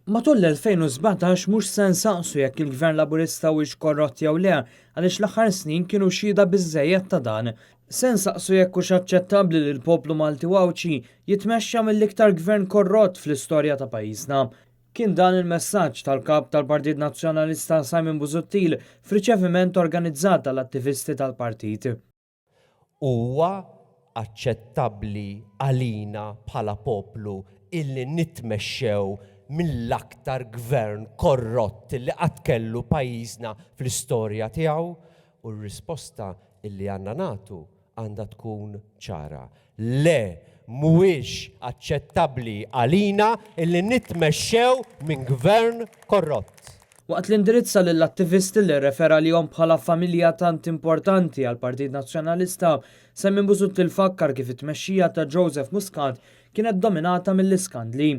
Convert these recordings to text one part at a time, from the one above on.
Matul l-2017 mhux se nsaqsu jekk il-Gvern Laburista huwiex korrott jew le għaliex l-aħħar snin kienu xhieda biżżejjed ta' dan. Se nsaqsu jekk hux aċċettabbli li l-poplu Malti u Għawdxi jitmexxa mill-iktar gvern korrott fl-istorja ta' pajjiżna. Kien dan il-messaġġ tal-Kap tal-Partit Nazzjonalista Simon Busuttil f'riċeviment organizzat għall-attivisti tal-partit. Huwa aċċettabbli għalina bħala poplu illi nitmexxew mill-aktar gvern korrott li qatt kellu pajjiżna fl-istorja tiegħu? U r-risposta illi għandna nagħtu għandha tkun ċara. Le, mhuwiex aċċettabbli għalina illi nitmexxew minn gvern korrott. Waqt li indirizza lill-attivisti li rrefera għalihom bħala familja tant importanti għall-Partit Nazzjonalista, Simon Busuttil fakkar kif it-tmexxija ta' Joseph Muscat kienet dominata mill-iskandli.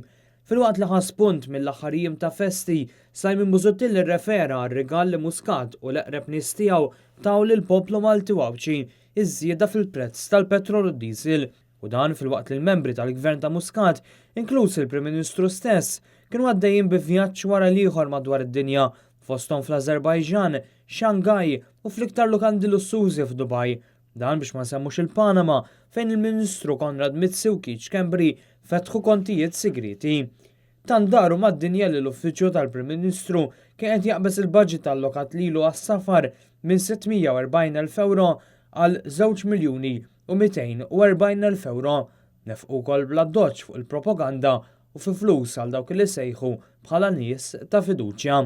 Filwaqt li ħa spunt mill-aħħar jiem ta' festi, Simon Busuttil irrefera għar-rigal li Muscat u l-eqreb nies tiegħu taw lill-poplu Malti u Għawdxi, iż-żieda fil-prezz tal-petrol u d-diesel. U dan filwaqt li l-membri tal-Gvern ta' Muscat, inkluż il-Prim Ministru stess, kienu għaddejjin bi vjaġġ wara l-ieħor madwar id-dinja, fosthom fl-Azerbaijan, Shanghai u fl-iktar lukandi lussużi f'Dubai. Dan biex ma nsemmux il-Panama, fejn il-Ministru Konrad Mizzi u Keith Schembri fetħu kontijiet sigrieti. Tant daru mad-dinja li l-Uffiċċju tal-Prim Ministru kien qed jaqbeż il-budget allokat lilu għas-safar minn 640,000 ewro għal 2,240,000 ewro. Nefqu wkoll bl-addoċċ fuq il-propaganda u fi flus għal dawk li sejħu bħala nies ta' fiduċja.